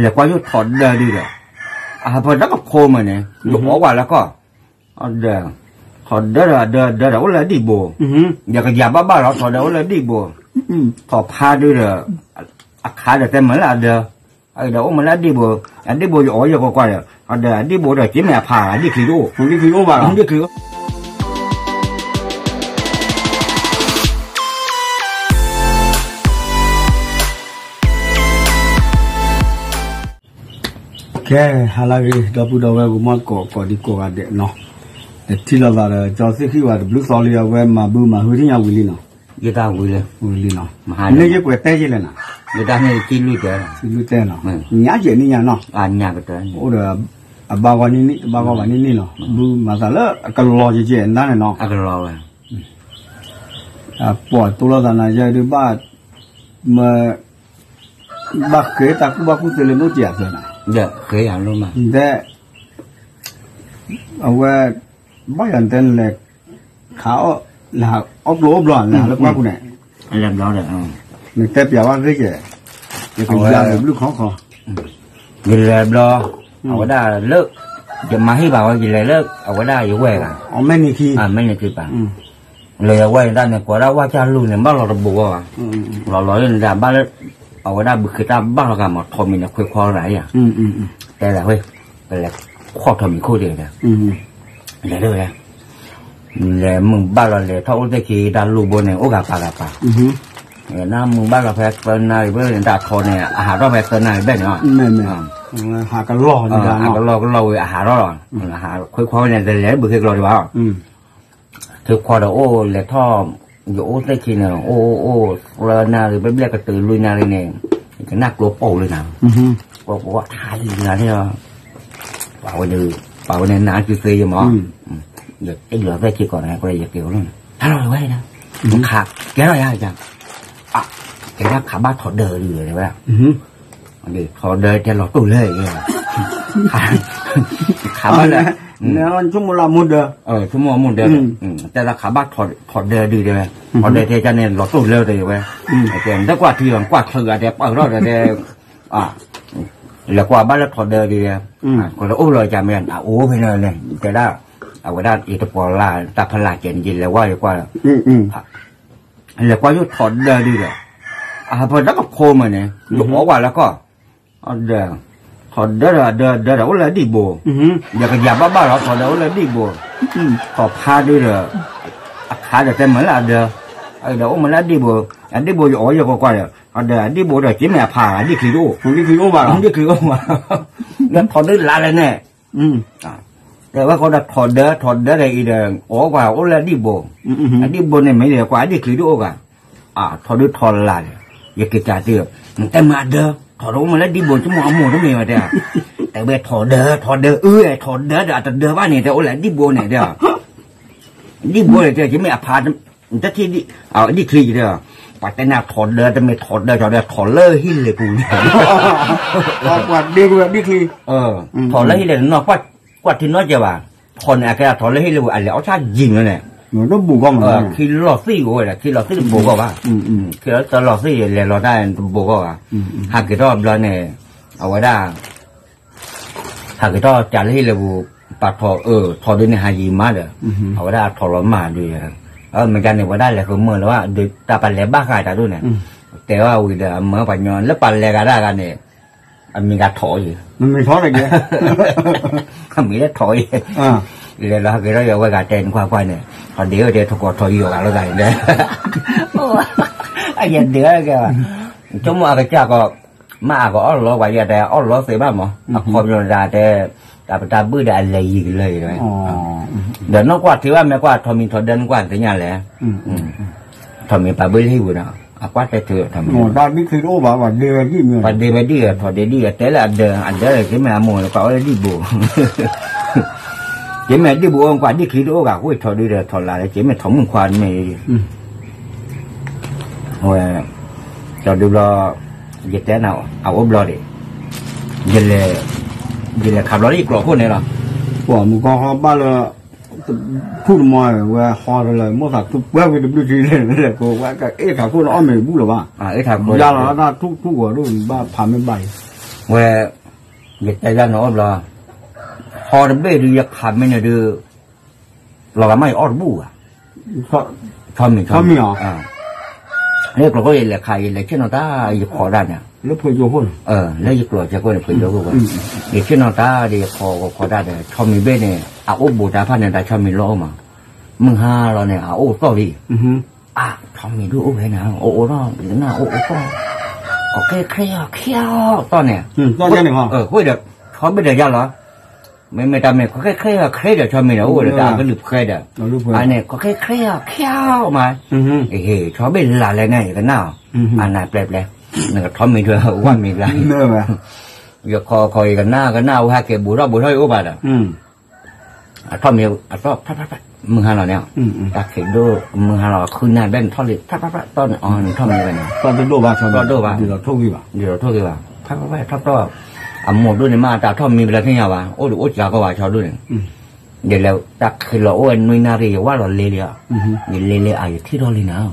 လဲၤကွၢ်ယိၣ်ထီၣ်ဒၢဒုဒီး, အဟၢဖၢတၢ်ကဖိမ့ၢ်န့ၣ် ယအိၣ်ကွၢ်လၢကီၢ်, ဒီး, ထီၣ်ဒၢဒီးအဒၢဒၢဒီးအိၣ်လၢအဒံၣ်ဘိ, ယကယၤဘၣ်ဘၣ်လီၤ ထီၣ်ဒၢအိၣ်လၢအဒံၣ်ဘိ, ထီၣ်ဖါဒုဒီး, အခါဒီးတဲမ့ၢ်လၢအဒၢ, အဒီးအိၣ်မ့ၢ်လၢအဒံၣ်ဘိ, အဒံၣ်ဘိယအိၣ်ယဲၢ်ကွၢ်ကွၢ်ဒီး, ဒီးအဒံၣ်ဘိဒီးက့မ့ၢ်အဖါ အဒံၣ်ချံတအိၣ်, ဒံၣ်ချံအိၣ်ဘၣ်လီၤ ဒံၣ်ချံအိၣ် ကဲ, ဟါလၢအဂ့ၤ ဒီပုၢ်ဒီဝဲၢ်ဂီၤမီၢ်ကိးကိးဒံကိးဂၤဒဲးနီၤ, ထံၣ်လိာ်သးဒီး ကၠီသ့ၣ်ဃံဝဲတဘျုးသီလံ အဝဲမၤဘုမၤဟုထံၣ်ညါဝံၤလံနီၤ, ယတၢ်ဝံၤလံ, ဝံၤလံနီၤ, မ့ၢ်ယကွဲးတဲယလဲၣ်နီၤ, ယတၢ်န့ၣ်ကံလွံၢ်တဲ, လွံၢ်တဲနီၤ, ညါကဲၤန့ၢ်ညါနီၤ, အိၣ်ဒီး, အဘၣ်ဂီၢ်န့ၣ်န့ၣ် တဘၣ်ဂီၢ်ဘၣ်န့ၣ်န့ၣ်နီၤ, ဘုမၤသးလၢအကလီၤကဲၤကဲၤနၤန့ၣ်နီၤ, အကလီၤဝဲ အပိာ်တိလိာ်သးနၤယဲဒုးဘၣ်, မ, ဘၣ်ဃ့တၢ်ကူၣ်ဘၣ်ကူၣ်သ့လၢနိၣ်တံၢ်အသိးနၤ, ဒီး, အဝဲ, ဘၣ်ယၤနတဲနလဲၤ, ခးအီၣ်, လၢအီၣ်ကျိအိၣ်ဘျီနၤလၢပှၢ်ပူၤန့ၣ်, နတဲပျးဘၣ်ဂ့ၢ်ကဲၤ, ယကယၤဘျုးခီခီ, ယလဲၤဘျီ, အဝဲဒၣ်လၢ, ယမၤဟ့ၣ်ဘၣ်ဝဲ ယလဲၤလၢ, အဝဲဒၣ်ယဝဲၢ်ဂၤ, မဲန့ၣ်ခံ, မဲန့ၣ်ခံပၤ လၢယဝဲၢ်န့ၣ်တၢ်န့ၣ် ကွၢ်ဒၣ်ဝၣ်ကၢ်လူၢ်န့ၣ် ဘၣ်လီၤတဘိဂီၢ်ဘၣ်, လီၤလီၤန့ၣ်ဒၣ်ဘၣ်လၢ, အဝဲဒၣ်ဘုခ့တၢ်ဘၣ်လီၤဂာ်မး ထီးမံၤန့ၣ်ခွဲးခွီရၤယၤ, တဲဒၣ်ဝဲ, ကလဲၤ, ခီၣ်ထီးမံၤခိၣ်ဒဲးဒီး, လဲၤဒၣ်ဝဲ, လဲၤမုၢ်ဘၣ်လီၤလဲၤထီၣ်အိၣ်သ့ၣ်ခံတၢ်လူၢ်ဘိန့ၣ် အိၣ်ဂၤပာ်ဂၤပာ် နမုၢ်ဘၣ်လီၤဖဲသၢနၣ်ရံၣ်ဘၣ်န့ၣ် တၢ်ထီန့ၣ် အဟးထီၣ်ဖဲသၢနၣ်ရံၣ်ဘၣ်န့ၣ်, ဟးကလီၢ်ကလီၢ်ဝံၤအဟးထီၣ်လီၤ, ခွဲးခွီန့ၣ် တလဲၤဘုခ့ကလီၤဒံးဘၣ်, ခွဲးခွီဒီးအိၣ်လဲၤထီၣ်, ယအိၣ်သ့ၣ်ခံန့ၣ် အိၣ်အိၣ်အိၣ်သၢနၣ်ရံၣ်ဘၣ်ဘျဲၣ်ကတုၤလွံၢ်နၣ်ရံၣ်န့ၣ်, ယကနၣ်ကျိပိာ်လၢနၤ, ကျိပိာ်အါယံၤနၤန့ၣ်, ပှၤဝဲန့ၣ်, ပှၤဝဲန့ၣ်နၤစုသ့ယမး, ယတ့ၢ်လီၤသ့ၣ်ခံကီးန့ၣ် ယက့ၤအိၣ်လၢန့ၣ် ဟဲလီၤဝဲန့ၣ်, ခးကဲထီၣ်ယၤ, ကဲထီၣ်ခးဘၣ်ထီၣ်ဒၢဒုးဝဲ, ထီၣ်ဒၢတဲလီၤတိၢ်လၢ, ခးဘၣ်လၢ, ဆိကမိၣ်လၢအမိၢ်ဒၢ, ဆိကမိၣ်အမိၢ်ဒၢ, တဲလီၤခးဘၣ်ထီၣ်ဒၢဒုးတဲဝဲ, ထီၣ်ဒၢတဲကန့ၣ်လီၤတိၢ်လၢတဲဝဲ, နတကွၢ်ထံလီၤ နကွၢ်ချၢဂၤတဲပၢၢ်ထီၣ်ဒီးတဲ လဲၤကွၢ်ဘၣ်လၢထီၣ်ဒၢဒုး, ကအိၣ်လီၤကမ့ၢ် အအိၣ်ဖဲန့ၣ်လဲၣ် တဲဒၣ်, အဝဲဒၣ်အံၤတပီၤလၢ် တၢ်ဖီလာ်ကဲန့ၣ် ယလဲၤဝဲယကွၢ်, လဲၤကွၢ်ယိၣ်ထီၣ်ဒၢဒုးဒီး, အဟၢဖၢတၢ်ကဖိမ့ၢ်န့ၣ် ယအိၣ်ကွၢ်လၢကီၢ်, ဒီး, ထီၣ်ဒၢဒီးအဒၢဒၢဒီးအိၣ်လၢအဒံၣ်ဘိ, ယကယၤဘၣ်ဘၣ်လီၤ ထီၣ်ဒၢအိၣ်လၢအဒံၣ်ဘိ, ထီၣ်ဖါဒုးဒီး, အခါဒီးတဲမ့ၢ်လၢအဒၢ, ဒီးအိၣ်မ့ၢ်လၢအဒံၣ်ဘိ, အဒံၣ်ဘိယအိၣ်ယကွၢ်ကွၢ်ဒီး, ဒီးအဒံၣ်ဘိဒီးက့မ့ၢ်အဖါ အဒံၣ်ချံတအိၣ်, ဒံၣ်ချံအိၣ်ဘၣ်, ဒီးထီၣ်ဒၢလၢလဲၣ်န့ၣ် တဲဝဲဃီဒီးထီၣ်ဒၢ ထီၣ်ဒၢဒီးအံၤဒီး အိၣ်ကွၢ်အိၣ်လၢအဒံၣ်ဘိ, အဒံၣ်ဘိန့ၣ်မ့ၢ်လၢကွၢ်အဒံၣ်ချံတအိၣ်ဂၤ, ထီၣ်ဒုးထီၣ်လၢ်ဒီး, ယက့ၤတၢ်တ့ၢ်, နတဲမ့ၢ်အဒၢ, ထီၣ်ဒၢအိၣ်မ့ၢ်လၢဒံၣ်ဘိ ဆိကမိၣ်အမိၢ်တမ့ၢ်ဝဲတဲ, တဲဝဲထီၣ်ဒၢ ထီၣ်ဒၢအၢ ထီၣ်ဒၢဒီးအတဒၢဘၣ်န့ၣ် တဲအိၣ်လၢအဒံၣ်ဘိန့ၣ်တဲ, ဒံၣ်ဘိန့ၣ်တဲ ယမ့ၢ်အဖါ တထံၣ်ဒံၣ်, အဒံၣ်ချံယတဲ, ပှၤတဲနၤထီၣ်ဒၢ တမ့ၢ်ထီၣ်ဒၢ ထီၣ်ဒၢ ထီၣ်လၢဟံၣ်လ့ၤပူၤန့ၣ်, ပှၤဒ့ဝဲဒံၣ်ချံ, ထီၣ်လၢဟံၣ်လ့ၤနီၢ် ကွၢ်ထံနီၢ်ကဲဘၣ်, ထီၣ်န့ၣ် အကဲထီၣ်လၢဟံၣ်လ့ၤပူၤ အလဲၤအီၣ်ဆၣ်ယံၤမ့ၢ်န့ၣ်, ခံလီၤသံၣ်အိၣ်ဝဲဒၣ် ခံလီၤသံၣ်တဘိးဂီၢ်ဘၣ်, ခံလီၤသံၣ်လဲၤလီၤတၢ်တဘိးဂီၢ်ဘၣ်, ဟးက့ၤထီၣ်ဘျီန့ၣ်, အဝဲဒၣ် ဟးက့ၤထီၣ်ကးလၢဟံၣ်လ့ၤပူၤ, ပာ်ထီၣ်အၢ ထီၣ်ဒုးန့ၣ်ဟးယံၤမးဒီး, အဝဲဒၣ်အထီၣ်လီၤမၢ်ဒုး, မ့ၢ်ကန့ၣ် ဝဲဒၣ်လဲၤဃုာ်မုာ်လၢၤဘၣ် ဒုးတၢ်ပှၤလဲၤဘၣ်ဃးတၢ်ဒိၣ်န့ၣ်, တဲဝဲဝံၤဒီး အမၢပှၤညီလၢပှၤလဲၤဂၤဒၣ်ဂၤန့ၣ်, အမံၤဂၤထီၣ်အံၤ, မ့ၢ်ထီၣ်တက့ၢ်, အမံၤလၢထီၣ်အံၤ, လဲၤလီၤဟးက့ၤထီၣ်ယဝဲဂၤတဲနကွၢ်ကွၢ်န့ၣ်, ထီၣ်ဒ့ဝဲတဲထီၣ်ကီၢ်ထီၣ်ယီၤဂၤလီၤဂၤန့ၣ်, အယဒုးကဲဘၣ်, ဆိကမိၣ်အကစၢ်ကီး မ့ၢ်အကအီၣ်လီၤပှၤယတဲအီၣ်လီၤသ့ဘၣ်မး, အခီပညီဒၣ်တဲ, တၢ်ပတၢ်ဘုၣ်ဒီးအလဲၤယံၤကလၢာ်, ဒီးနီၢ်ကွၢ်ထံဘၣ်မ့ၢ်ကွၢ်ထီၣ်မံၤထီၣ်ဒၢနကွၢ်သ့ၣ်ညါလဲၣ်, ထီၣ်မံၤပာ်ဘုၣ်လၢဟံၣ်ပူၤဒီး, အကွၢ်တဲထုးထီၣ်မံၤ, ပှၤဒ့ဝဲဒံၣ်, ပှၤဒ့ဝဲဒံၣ်ဒီးထီၣ်ဒ့ဒံၣ်ဒီးတဲလၢအဒၢ, အဒၢဒီးက့မ့ၢ်အမိၢ်ကွၢ်အိၣ်လၢဒံၣ်ဘိ က့မ့ၢ်ဒံၣ်ဘိအိၣ်ကွၢ်ဒံၣ်ချံတအိၣ်ဂၤ ဃိထီၣ်ဒုးဒီးထီၣ်လၢ်ဒီး က့မ့ၢ်ထီၣ်မုၣ်ခွါမ့ၢ်, ဝဲ, ဒီးဒုးဘျီ, ယတဲနၤ, အအိၣ်ဘျီဒံး, ယလဲၤ, ယလဲၤခးဘျီလၢယကျိာ်ခိၣ်န့ၣ်လီၤ, ပှၤမုၣ်ကီၢ်ဟီဘၣ်လၢ, ထူၣ်တမီဝဲဟီတလၢ မိၢ်သးထူၣ်ပှဲၤဝံၤတဘျုးထံလဲၣ်လဲၣ် ကိးဝဲကအ့ၣ်ခးခိၣ်န့ၣ်အီၣ်မ့ၤဘူၣ်လၢၤဘၣ်, ယါလီၤတၢ်ထူၣ်ထူၣ်ဂီၤဒိၣ်ဘၣ်ဖးမ့ၢ်ဘၣ်အံၤ, ဝဲ, ယတဲယၤန့ၣ်အိၣ်ဘျီ, ဟီတဘ့ၣ်ဒုးယခးမ့ၢ်န့ၣ်ဒုး, လီၤဂာ်မးယအီၣ်တဘူၣ်ဘၣ်, ဆီမံၤ, ဆီမံၤ, လၢကျိၤခိၣ်ယလဲၤခး ယလဲၤဆ့ၣ်နီၤတၢ် ယခိးဒၣ်န့ၣ်, လၢယကျိၤစဲခိၣ်န့ၣ် ဖုယိခိၣ်ဝဲ, ယဆ့ၣ်နီၤတၢ်ဒီးယခိးခိးဒၣ်ဒီး ဆီမံၤဘ့ၣ်န့ၣ် အအိၣ်ဘူးတၢ်ဖၣ်န့ၣ် တၢ်ဆီမံၤလီၤအိၣ်မး, မုၢ်ဟါလီၤန့ၣ် အအိၣ်သီၣ်လံ အါ, ဆီမံၤဒုးအိၣ်ဖဲန့ၣ် အိၣ်အိၣ်ထီၣ် ယကနၣ်အိၣ်အိၣ်ထီၣ်, ကီးကဲချ့အီၤခံအီၤသီၣ်န့ၣ်, ဃိဒီး, ဆီဘ့ၣ်ဒီးယါလီၤ, မ့မ့ၢ်တၢ်မ့ၢ် ကီးကဲချ့အီၤချ့ဒီး ဆီမံၤန့ၣ် အိၣ်ဒီးတၢ်အကလုၢ်ဖှဲဒီး, အန့ၣ် ကီးကဲချ့အီၤခံအီၤမး, ဟ့ၣ် ဆီဘ့ၣ်လၢ်လဲၣ်န့ၣ် ယကနၣ်အီၤ, အနၢ်ပျဲပျဲ, နကထီၣ်မံၤဒုး ဝၣ်မံၤဘျါ, ယခီခီယကနၣ်ကနၣ် အဝဲဟဲက့ၤဘူးထီၣ်ဘူးထီၣ်ယအိၣ်ဘၣ်ဒီး အထီၣ်မံၤအသီၣ်ဖးဖးဖး မုၢ်ဟါလီၤန့ၣ်, တၢ်ခံးဒိၣ် မုၢ်ဟါလီၤ ခုနၢ်ဘဲနထီၣ်လံ ဖးဖးဖး သီၣ်န့ၣ် အီၤနထီၣ်မံၤဝဲန့ၣ်, သီၣ်တဒိၣ်ဘၣ် သီၣ်တဒိၣ်ဘၣ်, ဒ်သိးထိၣ်ဂံၢ်ဘၣ်, ဒ်သိးထိၣ်ဂံၢ်ဘၣ် ဖးဖးဖး ထီၣ်တီၢ်, အမိၢ်ဒိၣ်န့ၣ်မး တၢ်ထီၣ်မံၤဘျါသ့ၣ်ညါဘၣ် အိၣ်ဒီးအိၣ်စှၤကီးဘၣ် ဆီဒိၣ်န့ၣ်, ယလဲၤတၢ်ခံးလီၤအိၣ်ဝဲနွံနၣ်ရံၣ် ယဝၢ်လီၤလ့လံ, ယလ့လံအါ ယထံၣ်ထီၣ်လံနၤ,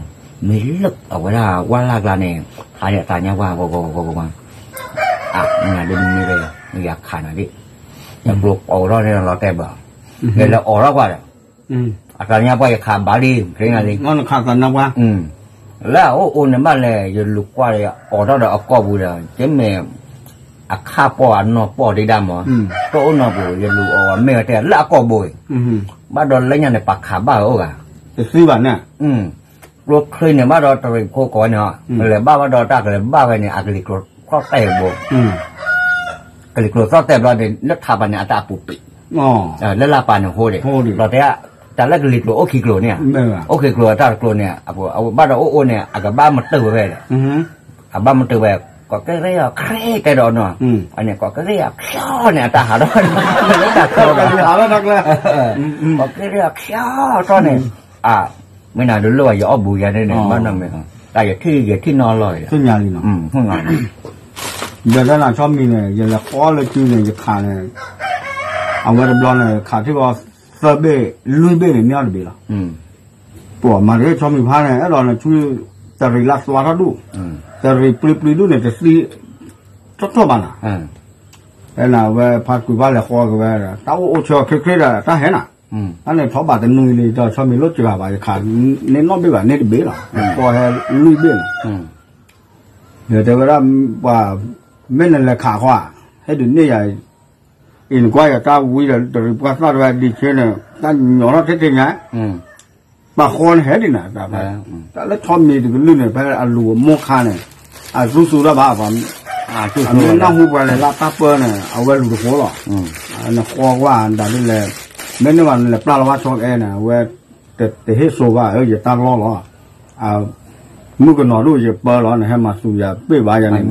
မ့ၢ်လၢအဝဲဒၣ်ဝၢ်လၢ်ကျါန့ၣ်, ဟးဒီးအသးညါပှၢ်ဂီၤဂီၤဂီၤဂီၤ, အါ နၤဒ်နမ့ၢ်ဝဲ, ယခးနၤဒ် ယကျိၤအိးထီၣ်န့ၣ်လီၤတဲာ်ဘၣ်, ယလဲၤအိးထီၣ်ကွၢ်ဒီး, အသးညါပှၢ်ယခးဘၣ်လံ သ့ၣ်ညါလံ, လၢအအိၣ်အိၣ်န့ၣ်ဘၣ်လဲၣ် ယလူၤကွၢ်ဒီး ယအိးထီၣ်ဒီးအကိာ်ပူၤဒီး ကမ့ၢ် အခၣ်ပီၢ်အနီၢ်ပီၢ်ဒံးဒၣ်မး, တအိၣ်နီတပူၤ ယလူၤအီၤမ့ၢ်ဝဲတဲလၢအကိာ်ပူၤအံၤ, ဘၣ်ဒီးလၢညါန့ၣ် ပာ်ခးဘၣ်ဝဲအိၣ်ဂၤ, တသံဘၣ်န့ၣ် ကျိချ့န့ၣ် ဘၣ်ဒီးတရံးဖိကိးဝဲန့ၣ်, ကလဲၤဘၣ်ဘၣ်ဒီးတၢ်ကလဲၤဘၣ်ဝဲန့ၣ် အကလံၤကျိၤသီၣ်တဲာ်ဘိ, ကလံၤကျိၤသီၣ်တဲာ်ဘျီန့ၣ် လၢထးပၤန့ၣ် အတၢ်အပူၤပံး, လၢလၢပၤန့ၣ်ဃိဒီး, လီၤတဲ, တၢ်လၢကလံၤကျိၤအိၣ်ခံကျိၤန့ၣ်, အိၣ်ခံကျိၤတၢ်တကျိၤန့ၣ်, အဘၣ်ဒီးအိၣ်အိၣ်န့ၣ် အကဘၣ်မတုာ်ဝဲဒီး, အဘၣ်မတုာ်ဝဲ, ကီးကဲရ့အီၤခရ့တဲဒီးနီၤ, အန့ၣ် ကီးကဲရ့အီၤခၠီန့ၣ် အတၢ်ဟးထီၣ်, ကီးကဲရ့အီၤခၠီထီၣ်န့ၣ်, အ, မ့ၢ်နၤဒုးလိၣ်ဘၣ် ယအီၣ်ဘူးယၤန့ၣ်န့ၣ် ဘၣ်နီၢ်မ့ၢ်, တၢ်ယထံၣ်ယထံၣ်နီၢ်လီၤ, ဒီးတၢ်နၤဆီမံၤန့ၣ် ယလဲၤဃီလၢစုန့ၣ် ယခးန့ၣ်, အဝဲတဘျီန့ၣ် ခးထံၣ်ဃီသၢဘ့ၣ်လွံၢ်ဘ့ၣ်န့ၣ် မ့ၢ်အီၤတဘ့ၣ်လီၤ, ပှၤမၤတ့ၢ်ဆီမံၤဖါန့ၣ် အဲၣ်ဒိးနဆူ တရံးလၢသွါထီၣ်ဒူၣ်, တရံးပျံၤပျံၤဒူၣ်န့ၣ် တသံ ထီၣ်ထီၣ်ဘၣ်နၤ, ဖဲန့ၣ် အဝဲဖါကွံာ်ဖါလဲၤဃီက့ၤဝဲ, တၢ်အိၣ်အိၣ်ဆၢခရ့ခရ့ဒီး တၢ်ဟဲနၤ, တၢ်န့ၣ်ထီၣ်ဘၣ်တနွံလံ ဒီးဆီမံၤလိၣ်စှၤဘၣ် ယခးန့ၢ်နီၣ်ဘ့ၣ်ဘၣ်န့ၢ်တဘ့ၣ်လီၤ, ဃီဟဲလွံၢ်ဘ့ၣ်န့ၣ်, ဒီးတဲဝဲဒၣ် ပှၤ မ့ၢ်နလဲၤခးဃီဧါ, ဟဲဒုးန့ၢ်ယၤ, အံၤနကွၢ်ယတၢ်ဝံဒီး တရံးပှၢ်သၣ်တဝဲဒံးဆ့န့ၣ် တၢ်ညီထီၣ်ထဲထဲညါ ပှၤဃီန့ၣ်ဟဲဒ်န့ၣ်, တၢ်လၢဆီမံၤတကလုာ်န့ၣ် ဖဲအလူၤအမိၢ်ခါန့ၣ် အသူသူတၢ်ဘၣ်, အမ့ၢ်နၢ်ဟူပှၤလဲၤလၢတၢ်ပၢန့ၣ် အဝဲလူၤတဃိလီၤ, နဃီကွၢ်ဒၣ်ဒ်လဲၣ်, မ့ၢ်န့ၢ်ဘၣ်နလဲၤပျၢ်လီၤဘၣ်ဆီကအဲၣ်န့ၣ် အဝဲ တဟ့ၣ်စိဘၣ်ဧၢ ယတၢ်လီၢ်လီၤ, မုၣ်ကနီၤဒိၣ်ယပၢလီၤ နဟဲမၤသူယၤပ့ၢ်ဘၣ်ယၤန့ၣ်,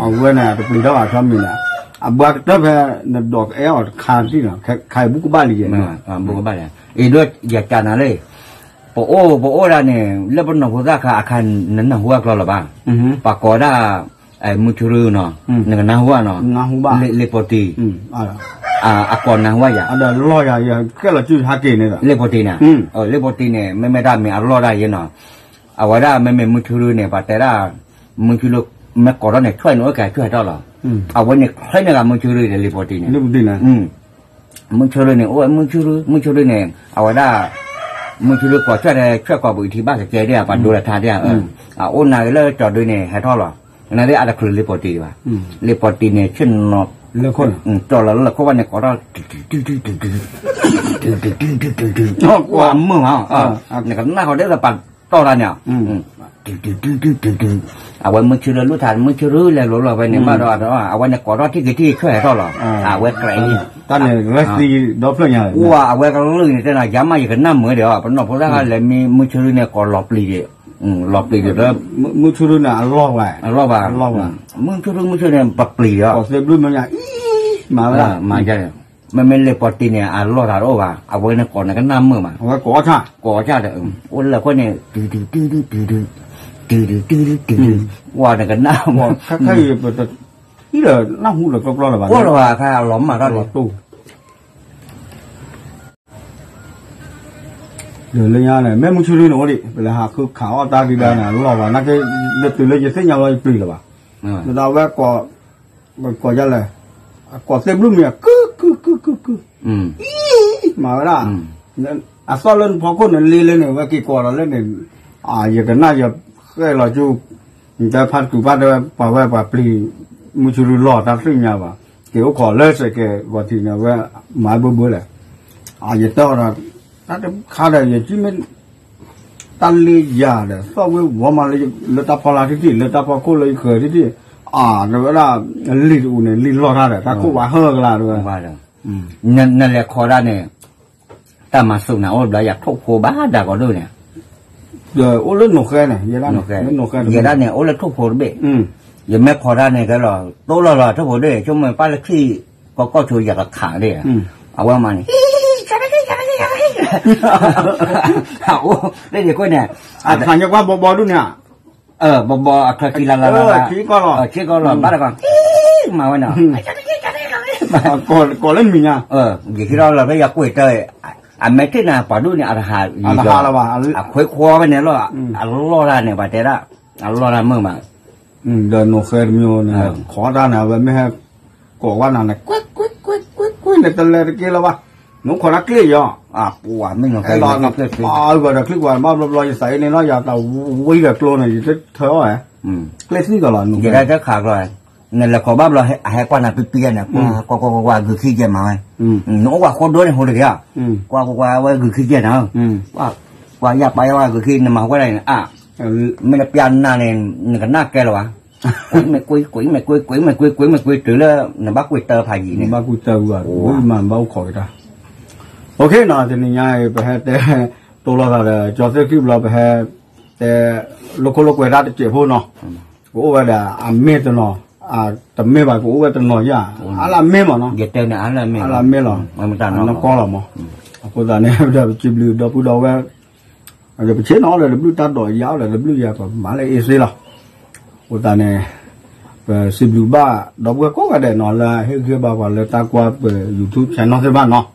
အဝဲန့ၣ်တပျံၤထီၣ်ဘၣ်ဆီမံၤန့ၣ်, အဘှါကတၢၢ်ဖဲ နဒိးကအဲၣ်အီၤတခါတံၢ်နီၤ ခါအံၤဘူးကဘၣ်လံယဲ, ဘူးကဘၣ်လံ, အံၤဒိးယကနၤလၢ ပအိၣ်ပအိၣ်ဒၣ်န့ၣ် လၢပနီၢ်ဖိသၣ်ခါအခါ နနၢ်ဟူအကျီလီၤဘၣ်, ပှၤကိးဒၣ် မုၢ်ဆူရူနီၤ, နကနၢ်ဟူဘၣ်နီၤ, လ့ပီၤတံၤ, အကိးနၢ်ဟူဘၣ်ယၤ, လ့ပီၤတံၤန့ၣ်, လ့ပီၤတံၤန့ၣ် မ့မ့ၢ်တၢ်မ့ၢ်အလီၢ်ဒၣ်ယဲနီၤ, အဝဲဒၣ်မ့မ့ၢ်မုၢ်ဆူရူန့ၣ် ပှၤတဲဒၣ် မုၢ်ဆူရူ မ့ၢ်ကိးထီၣ်န့ၣ် ဆွဲၣ်န့ၣ်အိၣ်ကဲဆွဲၣ်ထီၣ်လီၤ, အဝဲန့ၣ်ချ့န့ၢ်ဂၤမုၢ်ဆူရူဒီးလ့ပီၤတံၤန့ၣ် မုၢ်ဆူရူန့ၣ် အိၣ်ဝဲမုၢ်ဆူရူ မုၢ်ဆူရူန့ၣ် အဝဲဒၣ် မုၢ်ဆူရူကိးဆွဲၣ်ထဲ ဆွဲၣ်ကိးပူၤအထံဘၣ်ကကဲဒၣ် ပှၤဒိလၢထါဒၣ်, အအိၣ်နၤဂ့ၤလၢကၠီၤဒုန့ၣ် ဟဲထီၣ်လီၤ, နသ့ၣ်အတချုးလ့ပီၤတံၤဘၣ်, လ့ပီၤတံၤန့ၣ် ဆ့ၣ်နီၤ လၢခိၣ်, ကၠီၤလီၤလၢခိၣ်ဘၣ်န့ၣ် ကိးထီၣ် တုၤတုၤတုၤတုၤတုၤ, တုၤတုၤတုၤတုၤတုၤ, ကွၢ်မုာ်မး, နကနၣ်ဃီဒ်သိးပှၤတီၢ်တၢ်န့ၣ်, တုၤတုၤတုၤတုၤတုၤတုၤ, အဝဲမုၢ်ဆူရူလူၢ်ထါ မုၢ်ဆူရူလဲၤလိၤလိၤဖဲန့ၣ်ဘၣ်ဒီး အဝဲန့ၣ်ကိးထီၣ်ထံၣ်က့ၤထံၣ်ဆွဲၣ်ဟဲထီၣ်လီၤ, အဝဲကြဲးန့ၣ်, တၢ်န့ၣ် ကွၢ်အဝဲကလုၢ်န့ၣ်တဲနၤ ယၤမးယကနၣ်မုာ်ဒီး ပနီၢ်ဖိသၣ်ခါလဲၤမံမုၢ်ဆူရူန့ၣ် ကိးလီၤပျံၤဒံး, လီၤပျံၤဒံးလၢ မုၢ်ဆူရူန့ၣ်အလီၢ်ဝဲ, အလီၢ်ဝဲ, မုၢ်ဆူရူမုၢ်ဆူရူန့ၣ် ပပျံၤဒီး မၤဝဲဒၣ် မ့မ့ၢ်လ့ပီၤတံၤန့ၣ် အလီၢ်တၢ်တအိၣ်ဘၣ်, အဝဲန့ၣ်ကိးနကနၣ်မုာ်မး, အဝဲကိးအီၣ်ဆၣ်, ကိးအီၣ်ဆၣ်ဒီး အိၣ်လၢခိၣ်န့ၣ် တုၤတုၤတုၤတုၤတုၤ, တုၤတုၤတုၤတုၤတုၤတုၤ, ကွၢ်နကနၣ်မုာ်, ခဲခဲအံၤ ပတအံၤဒီးနၢ်ဟူဒီးကျီကျီလၢၤဘၣ်, ကွၢ်လၢၤဘၣ်အခါအလီၤမၢ်ထီၣ်လီၤတိၢ် ဒီးလၢညါန့ၣ် မ့ၢ်မုၢ်ဆူရူန့ၣ်အိၣ်ဒံး ပလဲၤဟးဃုခးအီၣ်တၢ်ဒံးဒၣ်န့ၣ် အလီၢ်ဘၣ် နာ်က့ လၢတုၤလၢယသ့ၣ်ညါလီၤယပျံၤလၢၤဘၣ်, ဒီးအဝဲကိး ကိးဒ်လဲၣ်, အကိးသ့ၣ်ဘျုးမံၤ ကုၢ်ကုၢ်ကုၢ်ကုၢ်ကုၢ်, အံၤ မၤဝဲဒၣ်, အသီၣ်လၢနဖီခိၣ်န့ၣ်လ့လၢန့ၣ် ဝဲက့ၤကိးဒီးလၢန့ၣ်, ယကနၣ်ယဃဲလီၤကၠူ, နတဲဖါတကုာ်ဖါတဲဝဲ ပှၤဝဲပှၤပျံၤ, မုၢ်ဆူရူလီၤတၢ်သ့ၣ်ညါဘၣ်, က့ၤအိၣ်ခိးလၢစဲးကဲးဂီၤထံးန့ၣ် အဝဲမၤဘၢဘၢလဲၣ်, ယတဲအီၤဒီး, တၢ်တခါဒီး ယကမ့ၢ် တၢ်လ့ယၤဒီး သီၣ်ဝ့ဝီမးလၢ လၢတၢ်ဖီလာ်ထံၣ်ထံၣ် လၢတၢ်ဖီခိၣ်လၢယဃၢၤထံၣ်ထံၣ်, အါ တဝဲဒၣ် လံာ်တအူးန့ၣ် လံာ်လီၢ်တၢ်ဒီး တၢ်ခိၣ်ဝါဟၢကလါတဝဲ, နလဲၤခိးဒၣ်န့ၣ်, တၢ်မၤစူၢ်နၤအိၣ်ဘျီယၤထိၣ်ဖိဘၣ်ဒၣ်ကီးဒိၣ်န့ၣ်, အိၣ်လၢနိၣ်ဃဲန့ၣ်, ယဲဒၣ်န့ၣ် အိၣ်လၢထိၣ်ဖိတဘ့ၣ်, ယမ့ၢ်ခိးတၢ်န့ၣ်ကဲလီၤ တိၢ်လီၤလီၤထိၣ်ဖိတဘ့ၣ် ဆိကမိၣ်ပၢ်လၢခံ ကီကီၢ်ဆိယကခးဒၣ်, အဝဲမၤန့ၣ် အိၣ် လၢယကွၢ်န့ၣ်, အတခါညါကွၢ်ဘီဘီဒူၣ်န့ၣ်, ဘီဘီအချၢခံလၢလၢလၢ, ဆ့ကီးလီၤ ဘၣ်တခီ, မၤဝဲန့ၣ်, ကိးလၢမံၤညါ, ယခံထီၣ်လီၤဖဲယကွၢ်တၢ်, အမဲာ်ထံၣ်နၤပှၤဒူၣ်န့ၣ် အတဟးလီၤဘၣ်, အခွဲခွါဝဲန့ၣ်လီၤ, အလီၢ်တၢ်န့ၣ် ပှၤတဲဒၣ်, အလီၢ်တၢ်မုာ်မး, ဒီးနိၣ်ဃဲတမံၤန့ၣ် ခိးတၢ်န့ၣ် အဝဲမ့ၢ်ဟဲ ကိးဝဲနၤန့ၣ် ကွ့ၢ်ကွ့ၢ်ကွ့ၢ်ကွ့ၢ်ကွ့ၢ်န့ၣ် တလဲၤတက့ၤလၢၤဘၣ်, နအိၣ်ခိးတၢ်ကျ့ၣ်ယီၤ, ပှၤမ့ၢ်နိၣ်ဃဲလီၤ, ပှၤဒီးချံကွၢ်ဘၣ်ဘျီဘျီ ယသးအ့န့ၣ်လီၤ ယတၢ်ဝံဒီးကျိန့ၣ် ယတထၢအီၤ, ကျ့ၣ်သံကီးလီၤ, နလဲၤခိးဘၣ်ဘျီ အဟဲကွၢ်နၤပံပံန့ၣ် ကွၢ်ကွၢ်ကွၢ်ကွၢ် ဂုာ်ခံကဲမးဝဲ, နအိၣ်ကွၢ်ဃိဒိၣ်န့ၣ် ဟိတဂ့ၤ, ကွၢ်ကွၢ်ကွၢ်ဝဲဂုာ်ခံကဲနၤ, ကွၢ်ယၢ်ပာ်ယၢ်ဝဲဂုာ်ခံ နမၤဃိဒၣ်န့ၣ် အါ မ့ၢ်နပျၢ်နၤန့ၣ် နကနၣ်ကဲလၢၤဘၣ်, ကွ့ၢ်ကွ့ၢ်ကွ့ၢ်ကွ့ၢ်ကွ့ၢ်ကွ့ၢ်ကွ့ၢ်ကွ့ၢ်ကွ့ၢ်တုၤလၢ နဘၣ်ကွ့ၢ်တၢ်ဖးယံၤန့ၣ်, နဘၣ်ကွ့ၢ်တၢ်ဝံၤဘၣ် ဝံၤမးနဘၣ်အိၣ်ခိးက့ၤတၢ်, အိၣ်ခ့နီၤ တနံၤညါအံၤ ပဟဲတဲ တိလိာ်သးဒီး ကၠီသ့ၣ်ခံဘျီ ပဟဲတဲ လိာ်ခိၣ်လိာ်ကွဲတၢ်တစဲးဖိနီၤ, ကအိၣ်ဝဲဒၣ်အမ့ၢ်တနီၤ, တမ့ၢ်ဘၣ် ကအိၣ်ဝဲတနီၤယါ, အါလၢအမ့ၢ်မးနီၤ, အါလၢအမ့ၢ်လီၤ, နကီလီၤမး, အဃိသတးန့ၣ် ပစံးဘျုးဒီပုၢ်ဒီဝဲၢ် ပဆ့ၣ်နီၤလၢတဘျုးတၢ်ဒိးယါလၢတဘျုးယါ ပမၤလၢအ့စ့လီၤ, အဃိသတးန့ၣ် ပစံးဘျုးဘၣ်ဒီပုၢ်ဝဲၢ်ကိးဂၤဒဲးနီၤ လၢဟ့ၣ်ဂံၢ်ဘါပှၤလၢတၢ်ကွၢ်ပ YouTube channel သ့ၣ်တဖၣ်နီၤ,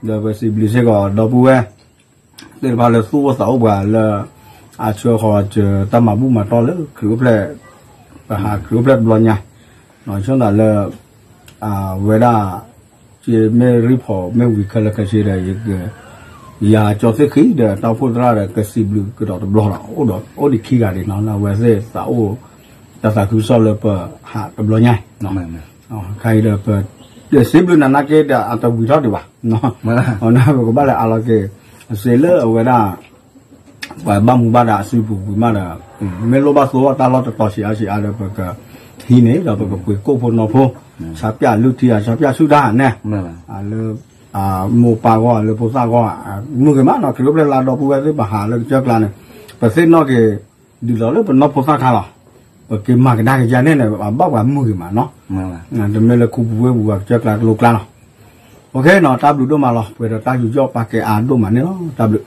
ဒီးပစံးဘျုးစ့ၢ်ကီးဒီပုၢ်ဝဲၢ် သ့ၣ်တဖၣ်လၢသူၣ်အိၣ်သးအိၣ်ပှၤလၢ အဆှၢဃီၤစၢၤတၢ်မၤဘူၣ်မၤတီၢ်လၢခရံာ်အိၣ်ဖျဲၣ်, ပဟးခရံာ်အိၣ်ဖျဲၣ်တဘျီညါ, ဆိသးလၢ အဝဲဒၣ် ကမ့ၢ် report မ့ၢ်ဝံၤခဲလၢာ်ခဲဆ့ဒီး ယက ယၤကၠီသ့ၣ်ခံဒီးတၢ်အိၣ်ဖှိၣ်သရၣ်ဒီး ကစံးဘျုးကဒီးတဘျီဒီး အိၣ်ဒီးအိၣ်ဒံးခံဂၤဒံးနီၤ လၢအဝဲသ့ၣ်သးအိၣ် တၢ်သးခုကစီၣ်လၢပဟးတဘျီညါ, ခါအံၤဒီး ပစံးဘျုးနၤနာ်က့ဒီး အတဝံၤထီၣ်ဒံးဘၣ်, ပကဘၣ်လဲၤအးလီၤက့ၤ စ့လၢအဝဲဒၣ် ပှၤဘၣ်မူဘၣ်ဒါအစုပူၤကွံာ်မးဒီး မ့ၢ်လိၣ်ဘၣ်သိးတၢ်လီၢ်တတီၤဆံးအါဆံးအါဒီး ပကဟံးန့ၣ်ဒီး ပကပှ့ၤကိၣ်ဖိနီၢ်ဖိ ဆါပၠၣ်လုၢ်ထံဧါ ဆါပၠၣ်ဆူၣ်တၢ်န့ၣ် လၢ မိၢ်ပၢ်ဂီၢ် လၢဖိသၣ်ဂီၢ် မုာ်ဂ့ၤမးနီၤ ခရံာ်အိၣ်ဖျဲၣ်လၢဒီပုၢ်ဝဲၢ်သ့ၣ်ပဟးလၢကစၢၢ်ကျါန့ၣ် ပသ့ၣ်နီၣ်က့ၤ ဒ်သိးလၢပနီၢ်ဖိသၣ်ခါလီၤ. ပက့ၤမၤကဒါက့ၤယါန့ၣ်န့ၣ် ဘၣ်ပှၤမုာ်ဂ့ၤမးနီၤ. တမ့ၢ်လၢခူပူၤဝ့ၢ်ပူၤပှၤကစၢၢ်ကျါကလိကျါလီၤ. အိၣ်ခ့နီၤ တၢ်ဘျုးဒိၣ်မးလီၤ. ပှဲၤဒီးတၢ်ယူးယီၣ်ပာ်ကဲအါဒိၣ်မးန့ၣ်လီၤ. တၢ်ဘျုး